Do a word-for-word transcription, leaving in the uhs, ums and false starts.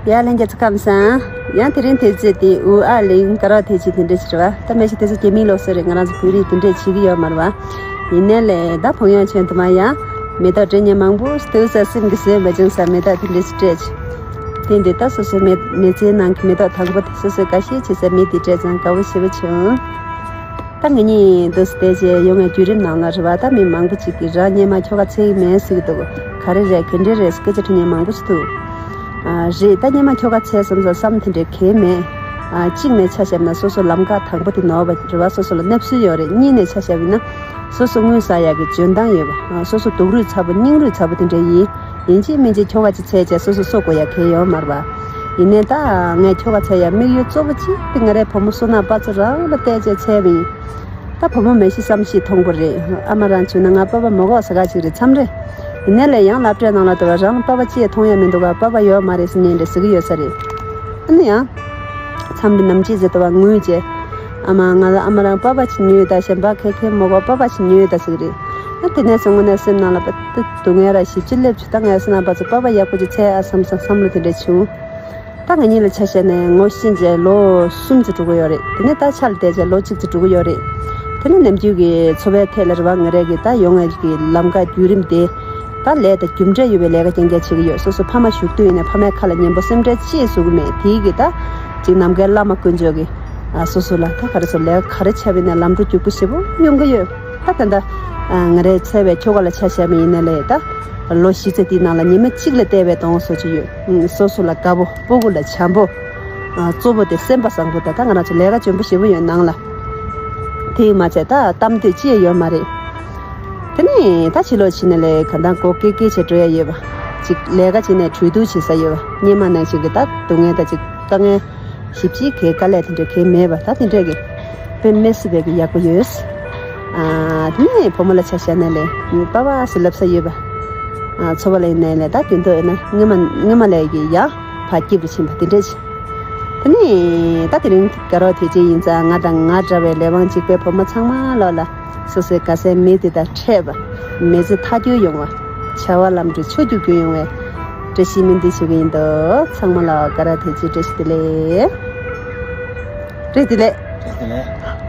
ཡ་ལྷན་རྒྱས་ཚོ་ཁམས་བཟང་། ཡང་དེ་རིང་དུས་ཚོད་དེ་ཨུ་ཨ་ལིང་ཀ་རོ་ཐེ་ཅི་དེ་འདྲ་ཞིག་རེད་བ། ད་མེ་ཤི་དེ་ཚོ་སྐྱེ་མིའི་ལོ་སོ་རེད། ང་རང་ཚོ་བོད་རིགས་དེ་འདྲ་བྱེད་ཀྱི་ཡོད་མ་རེད་བ། ཡིན་ནའི་ལས་ད་བུ་ཡོང་ཆེན་དུ་མ་ཡང་མེ་ཏོག་སྤྲད་མཁན་མང་པོ་སྟོད་ས་སེམས་ཀྱི་སེམས་པ་ཅུང་ཟད་མེ་ཏོག་དེ་འདྲ་ཞིག་སྤྲད་ཆེ། དེ་འདི་ད་སོ་སོའི་མེ་མེ་ཚེའི་ནང་གི་མེ་ཏོག་དང་པོ་དེ་སོ་སོའི་དགའ་ཤས་བྱེད་ས་མི་དེ་སྤྲད་ཙང་དགའ་བོ་ཞེ་པོ་བྱུང་། ད་ང་གཉིས་འདུག་སེ་བསྡད་བྱས་ཡོང་བའི་བརྒྱུད་རིམ་ནང་ལ་རེད་བ། ད་མི་མང་པོ་ཅིག་གིས་རང་སྔོན་མ་ཁྱོ་ག་འཚོལ་གྱི་མེད་ཟེར་གྱི་འདུག་ག་རེ་རེད་ག་འདྲ་རེད་སྐད་ཆ་དྲི་མཁན་མང་པོ་ཞིག་འདུག་ཨ། རེད། ད་སྔོན་མ་ཁྱོ་ག་འཚོལ་བསམ་བསམ་བསམ་དེ་འདྲ་གང་ཡང་མེད། ཨ། གཅིག་ནས་ཆ་བཞག་ན་སོ་སོ་ལམ་ཁ་དང་པོ་དེ་ནོར་བ་རེད་བ། སོ་སོ་ལ་བརྣབ་སེམས་ཡོད་རེད། གཉིས་ནས་ཆ་བཞག་པ་ཡིན་ན་སོ་སོ་དངུལ་བསགས་ཡག་གི་འཇོན་ཐང་ཡོད་པ། ཨ། སོ་སོ་སྡུག་རུས་ཚ་པོ་སྙིང་རུས་ཚ་པོ་དེ་འདྲ་ཡིན། ཡིན་གཅིག་མིན་གཅིག་ཁྱོ་ག་ཅིག་འཚོལ་བྱས་སོ་སོ་གསོ་དགོས་ཡ་གང་ཡང་ཡོད་མ་རེད་པ། ཡིན་ནའི་ད་ངས་ཁྱོ་ག་འཚོལ་ཡ་དམིགས་ཡུལ་གཙོ་བོ་གཅིག་དེ་ང་རའི་བུ་མོ་བསོད་ནམས་པ་ཚོ་རང་ལ་བལྟས་བྱས་འཚོལ་བ་ཡིན། ད་བུ་མོ་མི་ཤི་བསམ་ཤི་མཐོང་པོ་རེད། ཨ་མ་རང་བྱུང་ན་ང་པ་ཕ་མི་དགོས་ཟེར་ག་ཅིག་རེད་མཚམས་རེ། ཡིན་ནའི་ལས་ཡང་སློབ་གྲྭའི་ནང་ལ་དུ་བ་རང་ལ་པ་ཕ་ཅིག་མཐོང་ཡ་མི་འདུག་ག་པ་ཕ་ཡོད་མ་རེད་ཟེར་མཁན་རེ་ཟེར་གི་ཡོད་ས་རེད། ཨ་ནི་ཡང་། མཚམས་རེ་ནམ་ཅིག་ཟེར་དུ་བ་ངུས་བྱས། ཨ་མ་ང་ལ་ཨ་མ་རང་པ་ཕ་ཅིག་ཉོས་ད་གཞན་པ་ག་གེ་མི་དགོས་པ་ཕ་ཅིག་ཉོས་ད་ཟེར་གི་རེད། ཨ་དེ་ནས་སོང་ངོ་ནས་སེམས་ནང་ལ་པ་ཏི་སྡུག་བསྔལ་ར་ཞིབ་ཅིག་སླེབས་བྱུང་། ད་ངའི་སེམས་ནང་པ་ཚོ་པ་ཕ་ཡག་པོ་ཅིག་འཚོལ་ཨ་བསམ་བསམ་བསམ་བློ་དེ་འདྲ་བྱུང་། ད་ང་གཉིས་ལ་ཆ་བཞག་ནས་ངོ་ཤེས་བྱས་ལོ་གསུམ་ཙམ་འགྲོ་གི་ཡོད་རེད། དེ་ནས་ད་ཆ་ལ་བལྟས་བྱས་ལོ་གཅིག་ཙམ་འགྲོ་གི་ཡོད་རེད། དེ་ནས་ནམ་རྒྱུན་གྱི་འཚོ་བའི་ཐད་ལ་རེད་བ། ང་རང་གི་ད་ཡོང་བའི་གི་ལམ་ཁ་བརྒྱུད་རིམ་དེ། ད་ལས་དང་རྒྱུ་འབྲས་ཡོད་པའི་ལས་ཀ་རྐྱང་རྐྱང་བྱེད་ཀྱི་ཡོད། སོ་སོ་ཕ་མ་བཞུགས་དུས་ཡིན་ནའི་ཕ་མའི་ཁ་ལ་སྙན་པོ་སེམས་ཁྲལ་ཅི་ཡང་བཟོ་གི་མེད། དེའི་གི་ད་ཅིག་ནམ་མཁའི་བླ་མ་དཀོན་མཆོག་གིས་ཨ་སོ་སོ་ལ་ད་ག་རེ་ཟེར་ལས་ཀ་ག་རེ་བྱས་པ་ཡིན་ནའི་ལམ་འགྲོ་རྒྱུག་པོ་ཞེ་པོ་ཡོང་གི་ཡོད། ད་ད་ལྟ་ཨ་ང་རའི་འཚོལ་བའི་ཁྱོ་ག་ལ་ཆ་བཞག་པ་ཡིན་ནའི་ལས་ད་ལོ་བཞི་ཙམ་དེའི་ནང་ལ་ཉི་མ་གཅིག་ལ་བལྟས་པའི་གདོང་བཟོ་ཅིག་ཡོད། ཨུམ། སོ་སོ་ལ་དགའ་པོ་སྤུ་གུ་ལ་བྱམས་པོ། ཨ་གཙོ་བོ་དེ་སེམས་པ་བཟང་པོ་དང་ད་ང་རང་ཚོ་ལས་ཀ་འཇོན་པོ་ཞེ་པོ་ཡོད་ནང་ལ། དེ་མ་ཚད་ད་གཏམ་འདོད་ཅི་ཡང་ཡོད་མ་རེད། དེ་ནས་ད་ཕྱི་ལོགས་ཕྱིན་ནས་ལས་ག་འདང་སྒོ་ཀེ་ཀེ་བྱས་འགྲོ་ཡ་ཡོད་པ། ཅིག་ལས་ཀ་བྱས་ནས་གྲོས་བསྡུར་བྱེད་ས་ཡོད་པ། སྔོན་མ་ནང་བཞིན་གྱི་ད་སྡུག་བསྔལ་ད་ཅིག་དཀའ་ངལ་ཞིབ་ཅིག་གི་དཀའ་ལས་དེ་འདྲ་གང་མེད་པ། ད་དེ་འདྲ་གི་དཔེ་མི་སྲིད་པའི་གི་ཡག་པོ་ཡོད། ཨ་དེ་ནས་བུ་མོ་ལ་ཆ་བཞག་ན་ལས་པ་ཕ་ཟེར་ལབ་ས་ཡོད་པ། ཨ་འཚོ་བ་ལ་ཡིན་ནའི་ལས་ད་དུས་ཐོག་ཡིན་ན་སྔོན་མ་སྔོན་མ་ལས་ཀྱི་ཡག་ཕར་སྐྱིད་པོ་ཕྱིན་པ་དེ་འདྲ་ཅིག་དེ་ནས་ད་དེ་རིང་དགའ་རོགས་དེ་ཅིག་ཡིན་ཙང་ང་དང་ང་འདྲ་བའི་ལས་དབང་གཅིག་པའི་བུ་མོ་ཚང་མ་ལོག་ལ་སོ་སོའི་དགའ་སའི་མི་དེ་དང་འཕྲད་པ། མི་ཚེ་མཐའ་འཁྱོལ་ཡོང་བ། བྱ་བ་ལམ་འགྲོ་ཕྱོགས་བཅུ་འགྱུར་ཡོང་བའི་བཀྲ་ཤིས་སྨོན་འདུན་ཞུ་གི་ཡིན་འདུག་ཚང་མ་ལ་དགའ་རོགས་དེ་ཅིག་བཀྲ་ཤིས་བདེ་ལེགས། བཀྲ་ཤིས་བདེ་ལེགས། བཀྲ་ཤིས་བདེ་ལེགས།